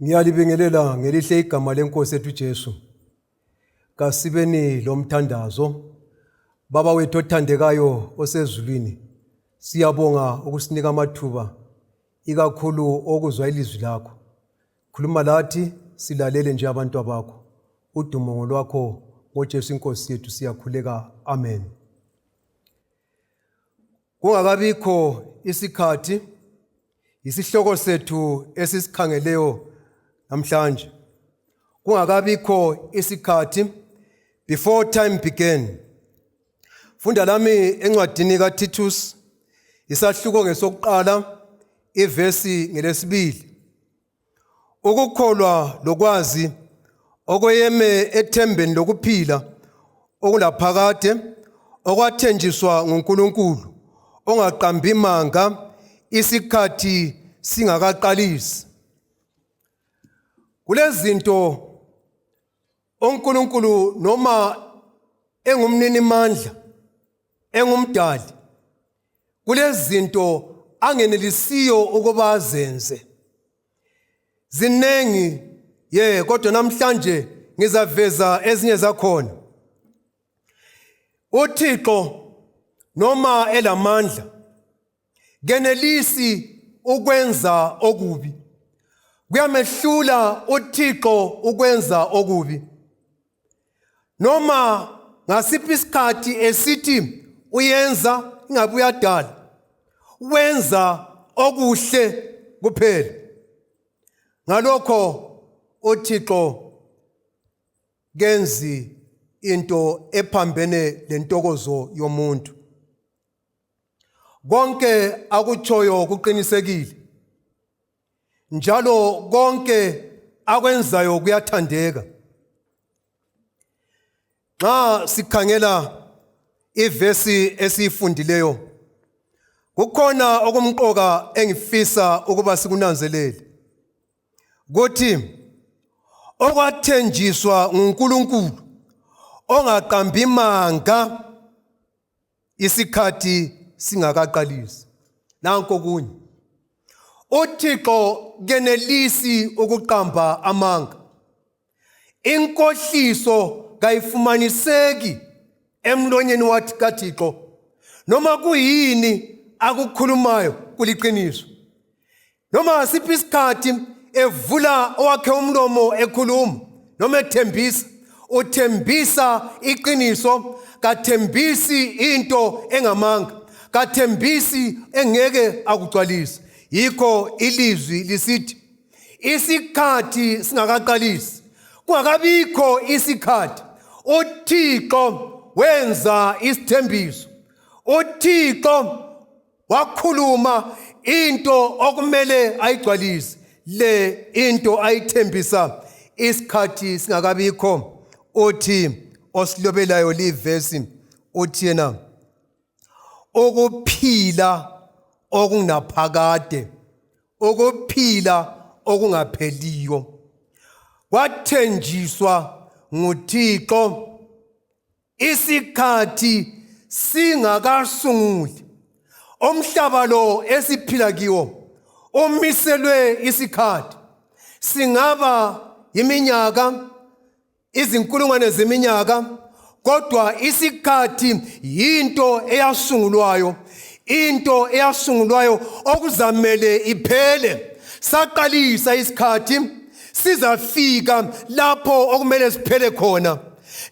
Ngiyalibingelela ngelihle igama lenkosi ethu Jesu. Kasibeni lomthandazo. Baba wethu othandekayo osezulwini, siyabonga ukusinika amathuba ikakhulu okuzwa ilizwi lakho. Khuluma lathi silalele nje abantu abakho. Udumo ngolwakho ngoJesu inkosi yethu siyakhuleka. Amen. Kungakabikho isikhathi yisihloko sethu esisikhangeleyo namhlanje. Kungakabikho isikhathi, before time began. Funda lami encwadini kaTitus isahluko ngesokuqala ivesi ngelesibili. Ukukholwa lokwazi okweyeme ethembeni lokuphila okulaphakade okwathenjiswa nguNkulunkulu ongaqambi manga isikhathi singakaqalisi. Kulezinto uNkulunkulu noma engumninimandla engumdali kulezinto angenelisiyo ukuba azenze zinengi ye kodwa namhlanje ngizaveza ezinye zakhona. uThixo noma elamandla kenelisi ukwenza okubi, kuyamehlula uThixo ukwenza okubi. Noma ngasiphi isikhathi esithi uyenza ingabe uyadala, wenza okuhle kuphela. Ngalokho uThixo kenzi into ephambene lentokozo yomuntu. Konke akutshoyo kuqinisekile, njalo konke akwenzayo kuyathandeka. Nxa sikhangela ivesi esiyifundileyo, kukhona okumqoka engifisa ukuba sikunanzelele, kuthi okwathenjiswa nguNkulunkulu ongaqambi manga isikhathi singakaqalisi. Nanko kunye, uThixo kenelisi ukuqamba amanga. Inkohliso kayifumaniseki emlonyeni wathi kaThixo. Noma kuyini akukhulumayo kuliqiniso. Noma ngasiphi isikhathi evula owakhe umlomo ekhuluma noma ethembisa, uthembisa iqiniso, kathembisi into engamanga, kathembisi engeke akugcwalise. Yikho ilizwi lisithi isikhathi singakaqalisi, kungakabikho isikhathi, uThixo wenza isithembiso. UThixo wakhuluma into okumele ayigcwalise, le into ayithembisa isikhathi singakabikho. Uthi osilobelayo livesi, uthi yena ukuphila okungaphakade, ukuphila okungapheliyo kwathenjiswa nguThixo isikhathi singakasunguli. Umhlaba lo esiphila kiwo umiselwe isikhathi, singaba iminyaka, izinkulungwane zeminyaka, kodwa isikhathi yinto eyasungulwayo, into eyasungulwayo okuzamele iphele. Saqalisa isikhathi, sizafika lapho okumele siphele khona.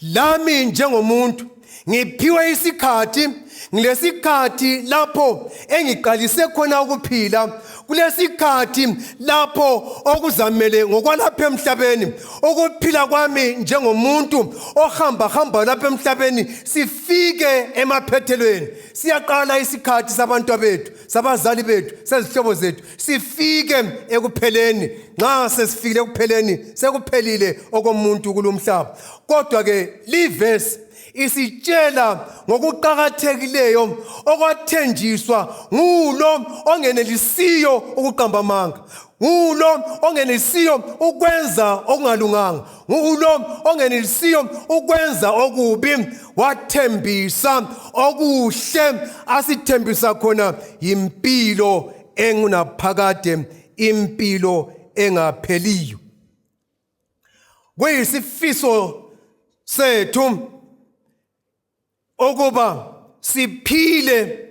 Lami njengomuntu ngiphiwe isikhathi, ngilesikhathi lapho engiqalise khona ukuphila, kulesikhathi lapho okuzamele ngokwalapha emhlabeni ukuphila kwami njengomuntu ohamba hamba lapha emhlabeni sifike emaphethelweni. Siyaqala isikhathi sabantu bethu, sabazali bethu, sezihlobo zethu, sifike ekupheleni. Nxa sesifikile ekupheleni, sekuphelile okomuntu kulomhlaba. Kodwa ke livesi isitshela ngokuqakathekileyo okwathenjiswa ngulo ongenelisiyo ukuqamba amanga, ngulo ongenelisiyo ukwenza okungalunganga, ngulo ongenelisiyo ukwenza okubi. Wathembisa okuhle, asithembisa khona yimpilo engunaphakade, impilo. engapheliyo. Kuyisifiso sethu ukuba siphile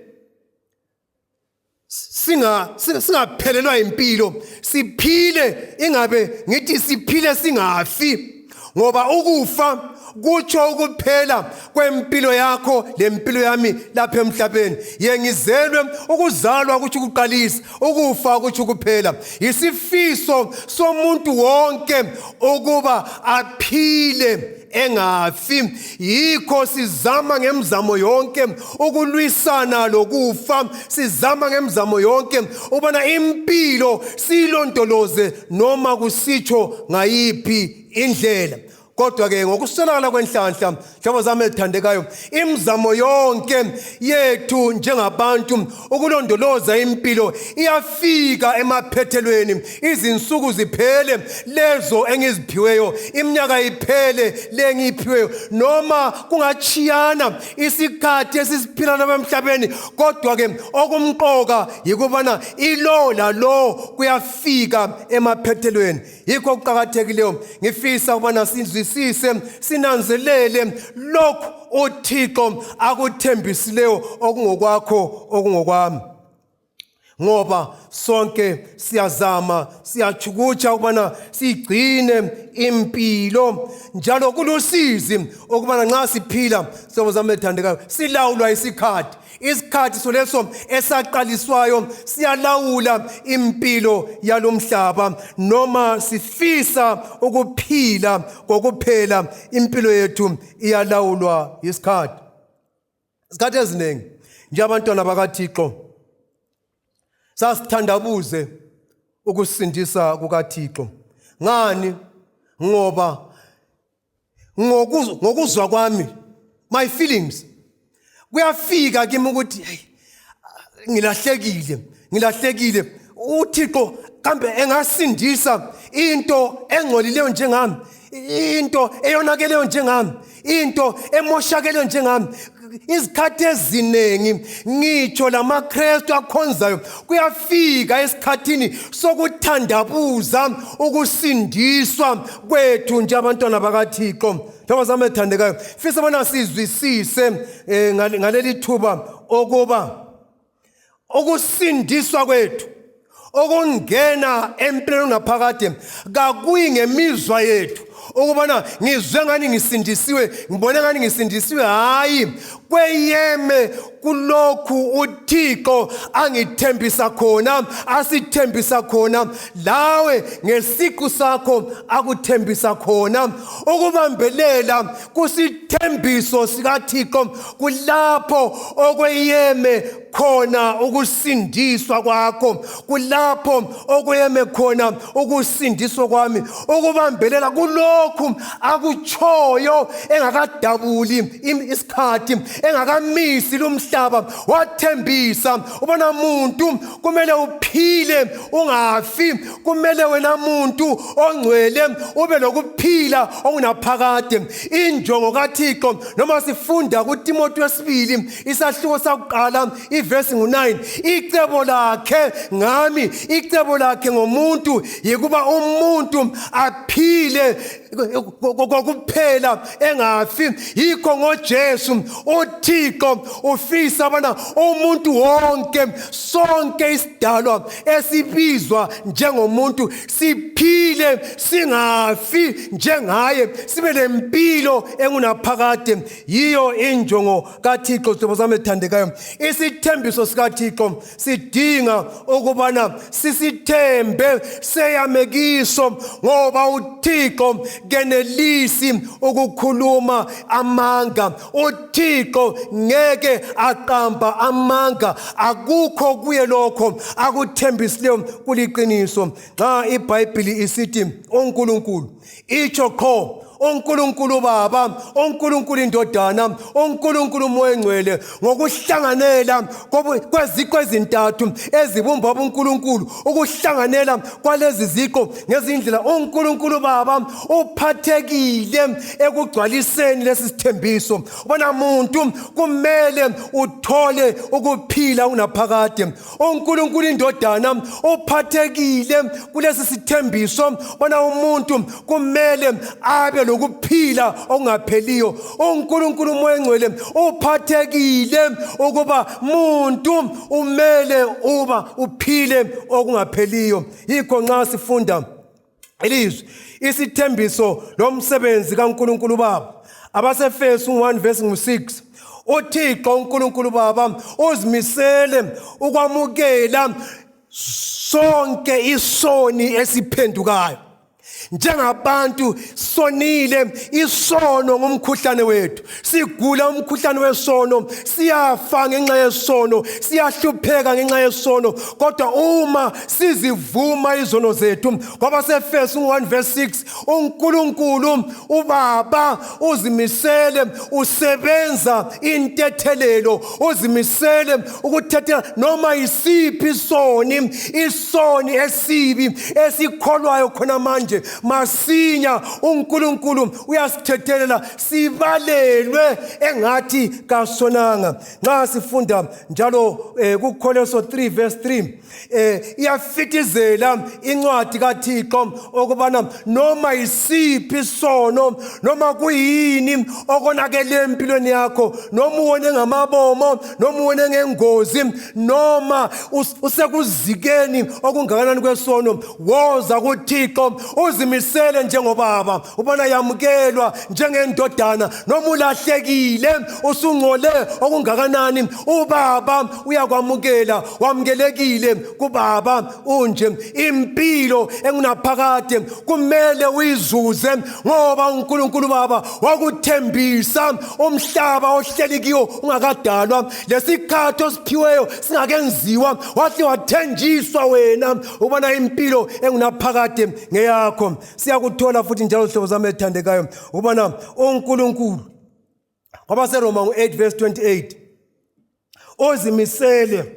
singaphelelwa impilo, siphile, ingabe ngithi siphile singafi, ngoba ukufa kutsho ukuphela kwempilo yakho lempilo yami lapha emhlabeni. Yengizelwe ukuzalwa kutsho ukuqalisa, ukufa kutsho ukuphela. Isifiso somuntu wonke ukuba aphile engafi. Yikho sizama ngemizamo yonke ukulwisana lokufa, sizama ngemizamo yonke ubana impilo siyilondoloze noma kusitsho ngayiphi indlela. Kodwa ke ngokuswelakala kwenhlanhla, hlobo zami ezithandekayo, imizamo yonke yethu njengabantu ukulondoloza impilo iyafika emaphethelweni. Izinsuku ziphele lezo engiziphiweyo, iminyaka iphele le engiyiphiweyo, noma kungachiyana isikhathi esisiphila lapha emhlabeni, kodwa ke okumqoka yikubana ilo lalo kuyafika emaphethelweni. Yikho okuqakathekileyo, ngifisa ukubana sizwisise, sinanzelele lokhu uThixo akuthembisileyo okungokwakho okungokwami, ngoba sonke siyazama, siyachukutsha ukubana sigcine impilo. Njalo kulusizi ukubana nxa siphila, hlobo zami ethandekayo, silawulwa isikhathi. Isikhathi soleso esaqaliswayo siyalawula impilo yalomhlaba. Noma sifisa ukuphila kokuphela, impilo yethu iyalawulwa isikhathi. Isikhathi eziningi nje abantwana bakaThixo sasithandabuze ukusindisa kukaThixo. Ngani? Ngoba ngokuzwa kwami, my feelings, kuyafika kimi ukuthi hey, ngilahlekile, ngilahlekile. UThixo kambe engasindisa into engcolileyo njengami, into eyonakeleyo njengami, into emoshakeleyo njengami? Izikhathi eziningi ngitsho lamaKristu akhonzayo kuyafika esikhathini sokuthandabuza ukusindiswa kwethu njengabantwana bakaThixo. Njengoba zami ethandekayo, fisa bona sizwisise ngaleli thuba okuba ukusindiswa kwethu okungena empilweni naphakade kakuyi ngemizwa yethu, ukubana ngizwe ngani ngisindisiwe, ngibone ngani ngisindisiwe. Hayi, kweyeme kulokhu uThixo angithembisa khona, asithembisa khona, lawe ngesiqu sakho akuthembisa khona. Ukubambelela kusithembiso sikaThixo kulapho okweyeme khona ukusindiswa kwakho, kulapho okweyeme khona ukusindiswa kwami. Ukubambelela kulokhu akutshoyo engakadabuli isikhathi, engakamisi lumhlaba, wathembisa ubona muntu kumele uphile ungafi, kumele wena muntu ongcwele ube lokuphila okunaphakade. Injongo kaThixo, noma sifunda kuTimothy wesibili isahluko sakuqala ivesi ngu-9, icebo lakhe ngami, icebo lakhe ngomuntu yikuba umuntu aphile kokuphela engafi. Yikho ngoJesu uThixo ufisa abana umuntu wonke, sonke isidalwa esibizwa njengomuntu, siphile singafi njengaye, sibe lempilo engunaphakade. Yiyo injongo kaThixo. Hlobo zami ethandekayo, isithembiso sikaThixo sidinga ukubana sisithembe, seyame kiso, ngoba uThixo kenelisi ukukhuluma amanga. UThixo ngeke aqamba amanga, akukho kuye. Lokho akuthembisileyo kuliqiniso. Nxa iBhayibhili isithi uNkulunkulu, itsho qho. uNkulunkulu Baba, uNkulunkulu iNdodana, uNkulunkulu uMoya oNgcwele ngokuhlanganela kweziqu ezintathu ezibumba ubuNkulunkulu, ukuhlanganela kwalezi ziqu ngezindlela uNkulunkulu Baba uphathekile ekugcwaliseni lesi sithembiso. Ubona muntu kumele uthole ukuphila unaphakade. uNkulunkulu iNdodana uphathekile kulesi sithembiso bona umuntu kumele abe lokuphila okungapheliyo. uNkulunkulu uMoya oNgcwele uphathekile ukuba muntu umele uba uphile okungapheliyo. Yikho nxa sifunda ilizwi isithembiso lomsebenzi kaNkulunkulu Baba, abaseFesu 1 verse 6, uThixo uNkulunkulu Baba uzimisele ukwamukela sonke isoni esiphendukayo. Njengabantu sonile, isono ngumkhuhlane wethu, sigula umkhuhlane wesono, siyafa ngenxa yesono, siyahlupheka ngenxa yesono. Kodwa uma sizivuma izono zethu, kwabaseFesu 1 verse 6, uNkulunkulu uBaba uzimisele, usebenza intethelelo, uzimisele ukuthethela noma isiphi isoni, isoni esibi esikholwayo khona manje masinya uNkulunkulu uyasithethelela, sibalelwe engathi kasonanga. Nxa sifunda njalo kuKholoso 3 verse 3, iyafitizela incwadi kaThixo okubana noma isiphi isono, noma kuyini okonakele empilweni yakho, noma uwone ngamabomo, noma uwone ngengozi, noma usekuzikeni okungakanani kwesono, woza kuThixo uzimisele njengobaba ubona yamukelwa njengendodana. Noma ulahlekile, usungcole okungakanani, ubaba uyakwamukela, wamukelekile kubaba. Unje impilo engunaphakade kumele uyizuze, ngoba uNkulunkulu Baba wakuthembisa umhlaba ohleli kiwo ungakadalwa, lesikhathi osiphiweyo singakenziwa, wahle wathenjiswa wena ubona impilo engunaphakade ngeyakho. Siyakuthola futhi njalo, hlobo zami ethandekayo, ukubana uNkulunkulu kwabaseRoma ngu-8 verse 28 ozimisele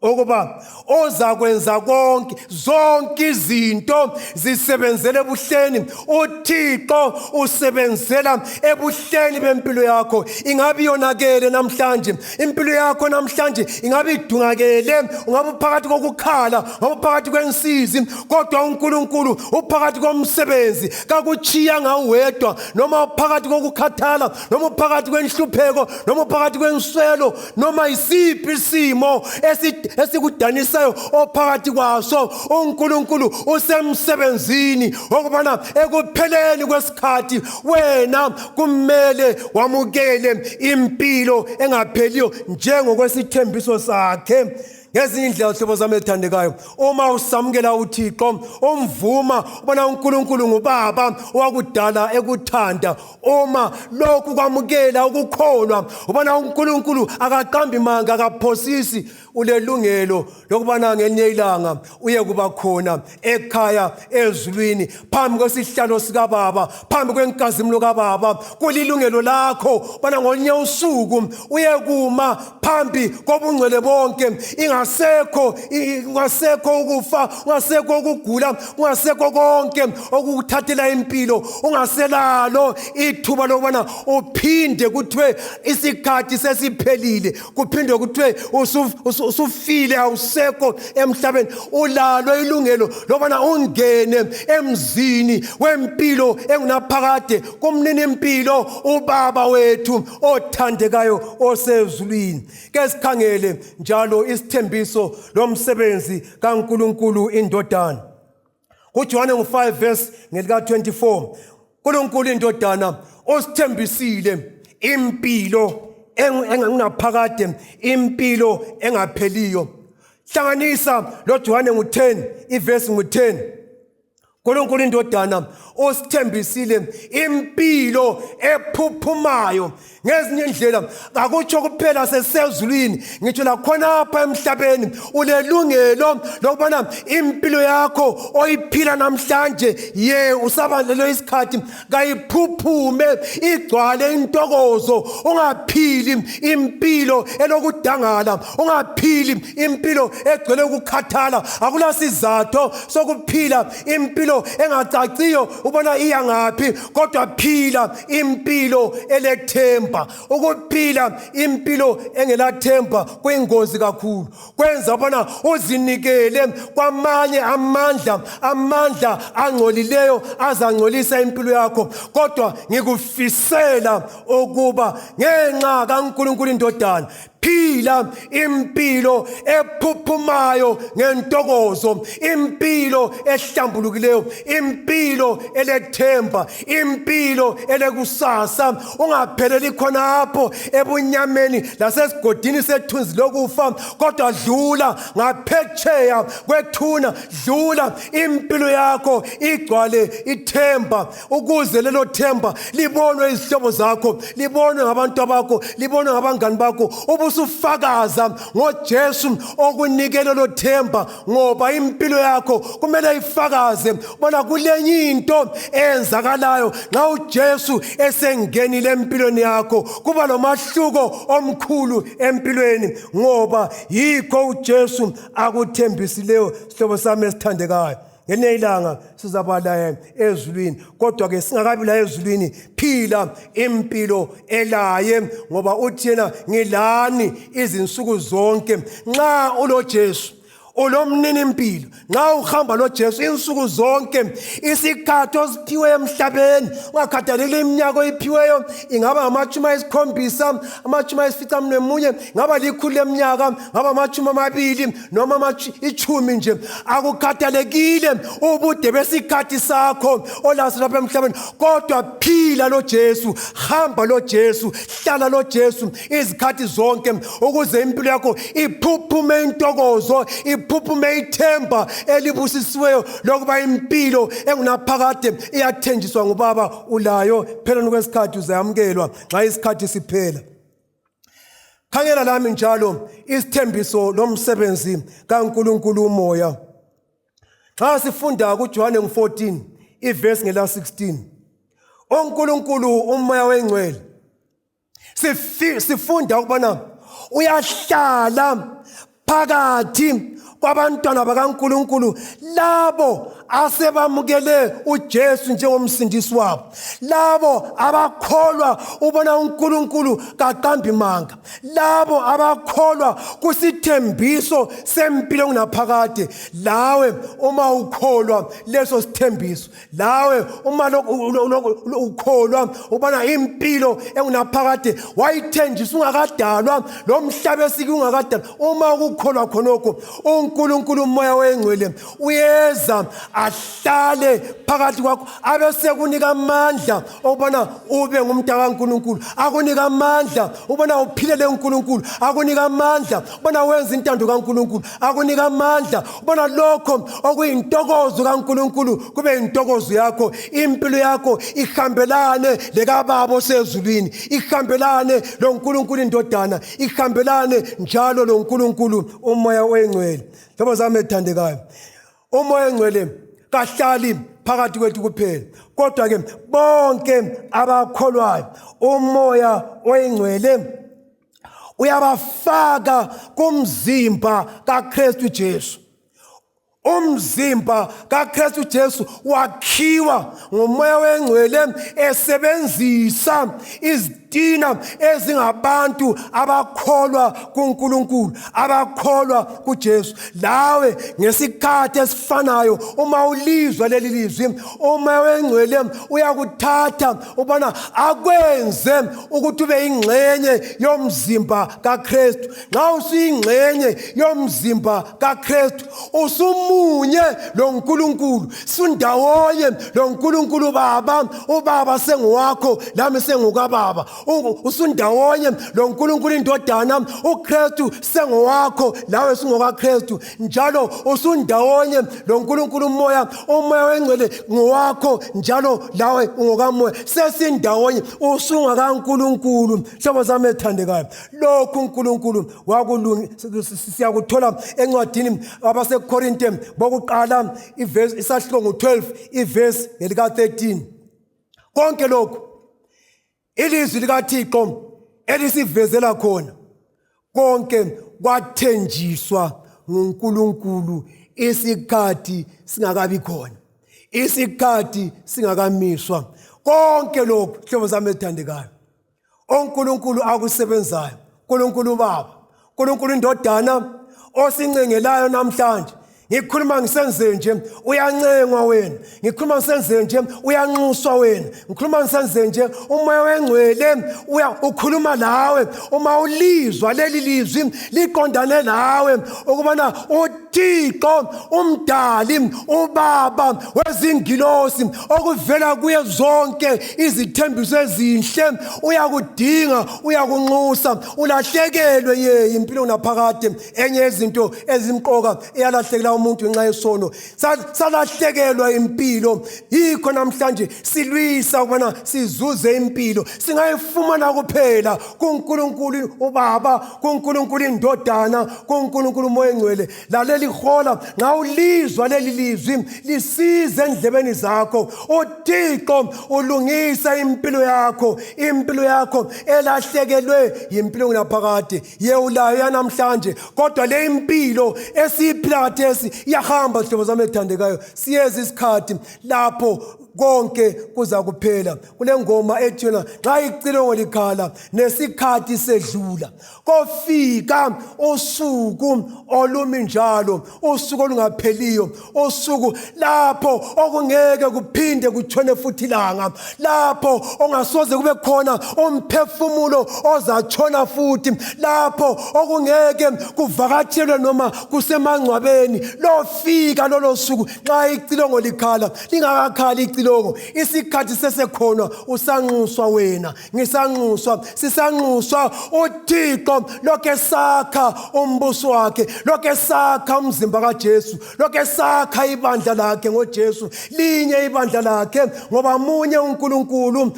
ukuba ozakwenza konke, zonke izinto zisebenzele ebuhleni. UThixo usebenzela ebuhleni bempilo yakho. Ingabe yonakele namhlanje impilo yakho? Namhlanje ingabe idungakele? Ungabe uphakathi kokukhala, ungabe uphakathi kwensizi, kodwa uNkulunkulu uphakathi komsebenzi, kakuchiya ngawedwa. Noma uphakathi kokukhathala, noma uphakathi kwenhlupheko, noma uphakathi kwenswelo, noma isiphi isimo esikudanisayo ophakathi kwaso, uNkulunkulu usemsebenzini wokubana ekupheleni kwesikhathi wena kumele wamukele impilo engapheliyo njengokwesithembiso sakhe. Ngezinye indlela, hlobo zami ethandekayo, uma usamukela uThixo, umvuma ubona uNkulunkulu ngubaba owakudala ekuthanda, uma lokhu kwamukela ukukholwa ubona uNkulunkulu akaqambi manga, akaphosisi, ulelungelo lokubana ngelinye ilanga uye kuba khona ekhaya ezulwini phambi kwesihlalo sikababa, phambi kwenkazimulo kababa. Kulilungelo lakho bana ngolunye usuku uye kuma phambi kobungcwele bonke, ingasekho ukufa, ungasekho ukugula, ungasekho konke okukuthathela impilo, ungaselalo ithuba lokubana uphinde kuthiwe isikhathi sesiphelile, kuphinde kuthiwe usufile, awusekho emhlabeni. Ulalo ilungelo lobana ungene emzini wempilo engunaphakade kumnini impilo, ubaba wethu othandekayo osezulwini. Ke sikhangele njalo isithembiso lomsebenzi kaNkulunkulu iNdodana kuJohane ngu-5 verse ngelika 24. uNkulunkulu iNdodana osithembisile impilo engunaphakade, impilo engapheliyo. Hlanganisa lo Johane ngu-10 ivesi ngu-10. uNkulunkulu iNdodana Usithembisile impilo ephuphumayo. Ngezinye indlela akutsho kuphela sesezulwini, ngitsho lakhonapha emhlabeni ulelungelo lokubana impilo yakho oyiphila namhlanje ye usabalelo isikhathi kayiphuphume igcwale intokozo. Ungaphili impilo elokudangala, ungaphili impilo egcwele ukukhathala. Akulasizatho sokuphila impilo engacaciyo ubona iya ngaphi, kodwa phila impilo elethemba. Ukuphila impilo engelathemba kuyingozi kakhulu, kwenza bona uzinikele kwamanye amandla, amandla angcolileyo azangcolisa impilo yakho. Kodwa ngikufisela ukuba ngenxa kaNkulunkulu indodana, phila impilo ephuphumayo ngentokozo, impilo ehlambulukileyo, impilo elethemba, impilo elekusasa. Ungapheleli khonapho ebunyameni lasesigodini sethunzi lokufa, kodwa dlula ngaphetsheya kwethuna, dlula impilo yakho igcwale ithemba, ukuze lelo themba libonwe izihlobo zakho, libonwe ngabantu bakho, libonwe ngabangani bakho, ubusufakaza ngoJesu okunike lelo themba. Ngoba impilo yakho kumele ifakaze bona kulenye into eyenzakalayo nxa uJesu esengenile empilweni yakho. Kuba lomahluko omkhulu empilweni, ngoba yikho uJesu akuthembisileyo. Sihlobo sami esithandekayo, ngelinye ilanga sizaba laye ezulwini, kodwa ke singakabi la ezulwini, phila impilo elaye, ngoba uthi yena, ngilani izinsuku zonke. Nxa uloJesu, ulomnini impilo. Nxa uhamba loJesu insuku zonke, isikhathi osiphiwe emhlabeni, ungakhathaleli iminyaka oyiphiweyo, ingaba 70, 91, ingaba 100 leminyaka, ngaba 20 noma 10 nje, akukhathalekile ubude besikhathi sakho olaso lapha emhlabeni, kodwa phila loJesu, hamba loJesu, hlala loJesu izikhathi zonke, ukuze impilo yakho iphuphume intokozo, iphuphume ithemba elibusisiweyo lokuba impilo engunaphakade iyathenjiswa ngubaba ulayo. Phelani kwesikhathi uzayamukelwa nxa isikhathi siphela. Khangela lami njalo isithembiso lomsebenzi kaNkulunkulu umoya. Nxa sifunda kuJohane 14 ivesi ngela 16, uNkulunkulu umoya wengcwele sifunda ukubana uyahlala phakathi kwabantwana bakaNkulunkulu labo asebamukele uJesu njengomsindisi wabo, labo abakholwa ubona uNkulunkulu kaqambi manga, labo abakholwa kusithembiso sempilo engunaphakade. Lawe uma ukholwa leso sithembiso, lawe uma ukholwa ubona impilo engunaphakade wayithenjiswa ungakadalwa lo mhlaba esike ungakadalwa, uma ukukholwa khonokho, uNkulunkulu umoya wengcwele uyeza ahlale phakathi kwakho, abesekunika amandla okubona ube ngumntu kaNkulunkulu, akunika amandla ubona uphilele uNkulunkulu, akunika amandla ubona wenza intando kaNkulunkulu, akunika amandla ubona lokho okuyintokozo kaNkulunkulu kube intokozo yakho, impilo yakho ihambelane lekababa osezulwini, ihambelane loNkulunkulu indodana, ihambelane njalo loNkulunkulu umoya oyingcwele. Hlobo zami ethandekayo, umoya oyingcwele kahlali phakathi kwethu kuphela, kodwa ke bonke abakholwayo umoya oyingcwele uyabafaka kumzimba kaKristu Jesu. Umzimba kaKristu Jesu wakhiwa ngomoya wengcwele esebenzisa izitina ezingabantu abakholwa kuNkulunkulu, abakholwa kuJesu. Lawe ngesikhathi esifanayo uma ulizwa leli lizwi, umoya wengcwele uyakuthatha ubana akwenze ukuthi ube ingxenye yomzimba kaKristu. Nxa usuyingxenye yomzimba kaKristu, usumunye loNkulunkulu, sundawonye loNkulunkulu Baba. Ubaba senguwakho, lami sengukababa. Usundawonye lo nkulunkulu indodana, uKristu sengowakho, lawe singokaKristu. Njalo usundawonye lo nkulunkulu umoya, umoya wengcwele ngowakho, njalo lawe ungokamoya. Sesindawonye, usungakaNkulunkulu. Hlobo zami ethandekayo, lokhu uNkulunkulu wakulungi siyakuthola encwadini abaseKorinte bokuqala, ivesi isahluko ngu-12, ivesi ngelika-13. Konke lokhu ilizwi likaThixo elisivezela khona, konke kwathenjiswa nguNkulunkulu isikhathi singakabi khona, isikhathi singakamiswa. Konke lokhu, hlobo zami ezithandekayo, oNkulunkulu akusebenzayo, uNkulunkulu uBaba, uNkulunkulu iNdodana osincengelayo namhlanje. Ngikhuluma ngisenze nje, uyancengwa wena. Ngikhuluma ngisenze nje, uyanxuswa wena. Ngikhuluma ngisenze nje, umoya wengcwele uya ukhuluma lawe. Uma ulizwa leli lizwi liqondane nawe, ukubana uThixo umdali, ubaba wezingilosi, okuvela kuye zonke izithembiso ezinhle, uyakudinga, uyakunxusa. Ulahlekelwe ye impilo naphakade. Enye yezinto ezimqoka eyalahlekela umuntu ngenxa yesono, salahlekelwa impilo. Yikho namhlanje silwisa ukubana sizuze impilo. Singayifumana kuphela kuNkulunkulu uBaba, kuNkulunkulu iNdodana, kuNkulunkulu uMoya Engcwele. Laleli hola, nxa ulizwa leli lizwi lisize endlebeni zakho. UThixo ulungisa impilo yakho, impilo yakho elahlekelwe yimpilo naphakade. Yewulayo yanamhlanje, kodwa le impilo esiyiphila khathesi iyahamba. Zihlobo zami ethandekayo, siyeza isikhathi lapho konke kuza kuphela. Kule ngoma ethi yona, nxa icilongo likhala nesikhathi sedlula, kofika usuku olumi njalo, usuku olungapheliyo, usuku lapho okungeke kuphinde kutshone futhi ilanga, lapho ongasoze kube khona umphefumulo ozatshona futhi, lapho okungeke kuvakatshelwe noma kusemangcwabeni. Lofika lolo suku nxa icilongo likhala. Lingakakhali icilongo, isikhathi sesekhona. Usanxuswa wena, ngisanxuswa, sisanxuswa. UThixo lokhe sakha umbuso wakhe, lokhe sakha umzimba kaJesu, lokhe sakha ibandla lakhe ngoJesu. Linye ibandla lakhe, ngoba munye uNkulunkulu,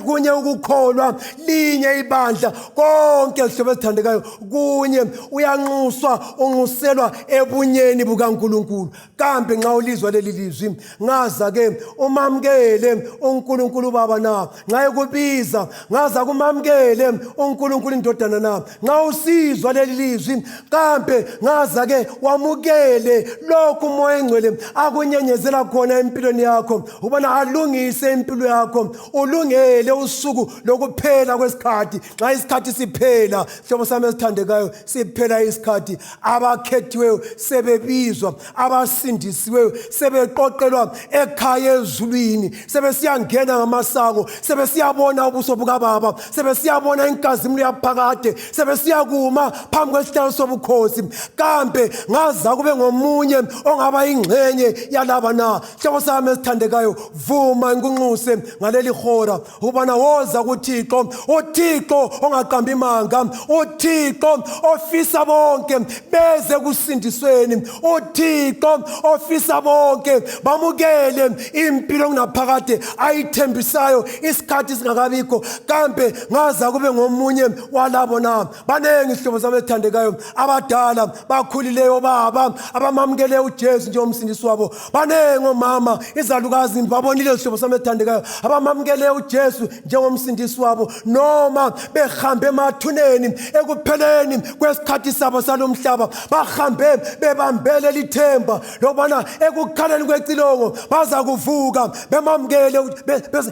kunye ukukholwa, linye ibandla. Konke, zihlobo ezithandekayo, kunye. Uyanxuswa, unxuselwa ebunyeni bukaNkulunkulu. Kambe nxa ulizwa leli lizwi, ngaza ke umamukele uNkulunkulu Baba na? Nxa ekubiza, ngaza kumamukele uNkulunkulu iNdodana na? Nxa usizwa leli lizwi, kambe ngaza ke wamukele lokhu uMoya Engcwele akunyenyezela khona empilweni yakho, ubona alungise impilo yakho, ulungele usuku lokuphela kwesikhathi? Nxa isikhathi siphela, hlobo sami esithandekayo, siphela isikhathi, abakhethiweyo sebebizwa, abasindisiweyo sebeqoqelwa ekhaya ezulwini, sebesiyangena ngamasango, sebesiyabona ubuso bukaBaba, sebesiyabona inkazimulo yaphakade, sebesiyakuma phambi kwesihlalo sobukhosi. Kambe ngaza kube ngomunye ongaba ingxenye yalaba na? Hlobo sami esithandekayo, vuma ngikunxuse ngaleli hora ukubana woza kuThixo, uThixo ongaqambi manga, uThixo ofisa bonke beze kusindisweni, uThixo ofisa bonke bamukele impilo engunaphakade ayithembisayo isikhathi singakabikho. Kambe ngaza kube ngomunye walabo na? Baningi, ihlobo zami ethandekayo, abadala bakhulileyo, baba abamamukele uJesu njengomsindisi wabo. Baningi omama, izalukazi, babonile, zihlobo sami ethandekayo, abamamukele uJesu njengomsindisi wabo, noma behambe emathuneni ekupheleni kwesikhathi sabo salomhlaba, bahambe bebambele lithemba lokubana ekukhaleni kwecilongo baza kuvuka, bemamukele,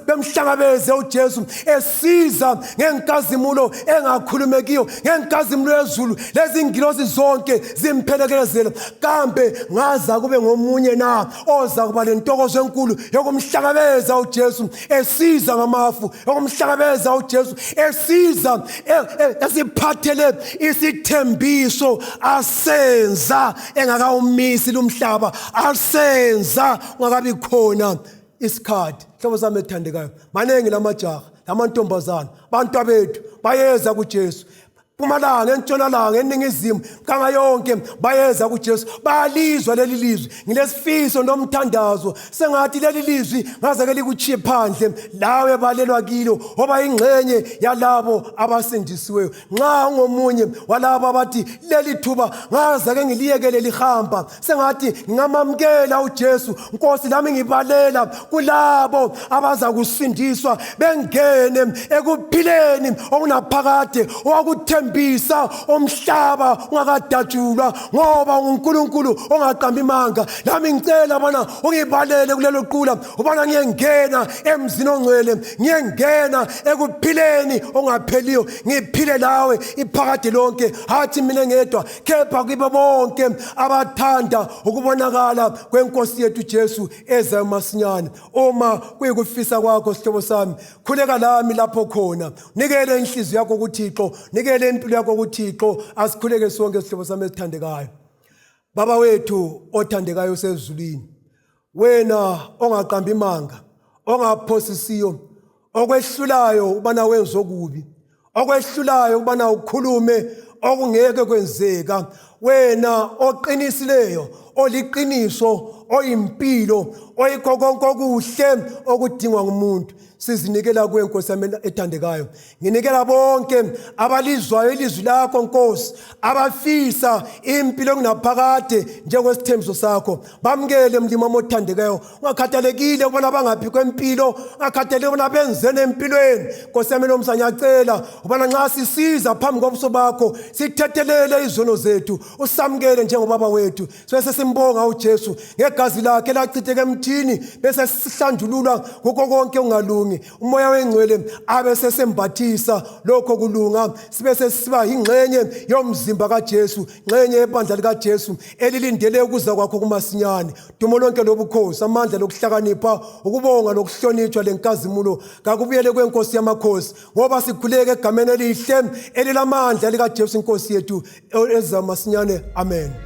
bemhlangabeze uJesu esiza ngenkazimulo engakhulumekiyo, ngenkazimulo yezulu, lezingilosi zonke zimphelekezela. Kambe ngaza kube ngomunye na oza kuba lentokozo enkulu yokumhlangabeza uJesu esiza ngamafu, yokumhlangabeza uJesu esiza esiphathele isithembiso asenza engakawumisi lumhlaba, asenza ungakabi khona isikhathi? Hlobo sami ethandekayo, maningi lamajaha. Namantombazana, abantu bethu bayeza kuJesu. Mpumalanga, entshonalanga, eningizimu, kanga yonke bayeza kuJesu, bayalizwa leli lizwi. Ngilesifiso nomthandazo sengathi leli lizwi ngaze ke likuchiye phandle lawe balelwa kilo, oba ingxenye yalabo abasindisiweyo. Nxa ungomunye walabo abathi leli thuba ngaze ke ngiliyekele lihamba, sengathi ngingamamukela uJesu Nkosi, lami ngibalela kulabo abaza kusindiswa bengene ekuphileni okunaphakade owakuthembisa umhlaba ungakadatshulwa, ngoba unguNkulunkulu ongaqambi manga. Lami ngicela bona ungibalele kulelo qula, ubana ngiyengena emzini ongcwele, ngiyengena ekuphileni ongapheliyo, ngiphile lawe iphakade lonke, hathi mina ngedwa kepha kibo bonke abathanda ukubonakala kwenkosi yethu Jesu ezayo masinyane. Uma kuyikufisa kwakho, sihlobo sami, khuleka lami lapho khona, nikele inhliziyo yakho kuThixo, nikele impilo yakho kuThixo. Asikhuleke sonke, sihlobo sami esithandekayo. Baba wethu othandekayo osezulwini, wena ongaqambi imanga, ongaphosisiyo, okwehlulayo ubana wenze okubi, okwehlulayo ukubana ukhulume okungeke kwenzeka, wena oqinisileyo, oliqiniso, oyimpilo, oyikho konke okuhle okudingwa ngumuntu, sizinikela kuwe Nkosi yami ethandekayo. Nginikela bonke abalizwayo ilizwi lakho Nkosi, abafisa impilo engunaphakade njengesithembiso sakho. Bamukele mlimi wami othandekayo, ungakhathalekile ukubona bangaphi kwempilo, ungakhathalekile ukubona benzeni empilweni. Nkosi yami nomsa, ngiyacela ubana nxa sisiza phambi kobuso bakho, sithethelele izono zethu, usamukele njengobaba wethu. Bese simbonga uJesu ngegazi lakhe lachitheka emthini, bese sihlanjululwa kukho konke okungalungi. Umoya wengcwele abe sesembathisa lokho kulunga, sibe sesiba yingxenye yomzimba kaJesu, ngxenye yebandla likaJesu elilindele ukuza kwakho kumasinyane. Dumo lonke lobukhosi, amandla lokuhlakanipha, ukubonga lokuhlonitshwa lenkazimulo kakubuyele kwenkosi yamakhosi, ngoba sikhuleke egameni elihle elilamandla likaJesu inkosi yethu eza masinyane. Amen.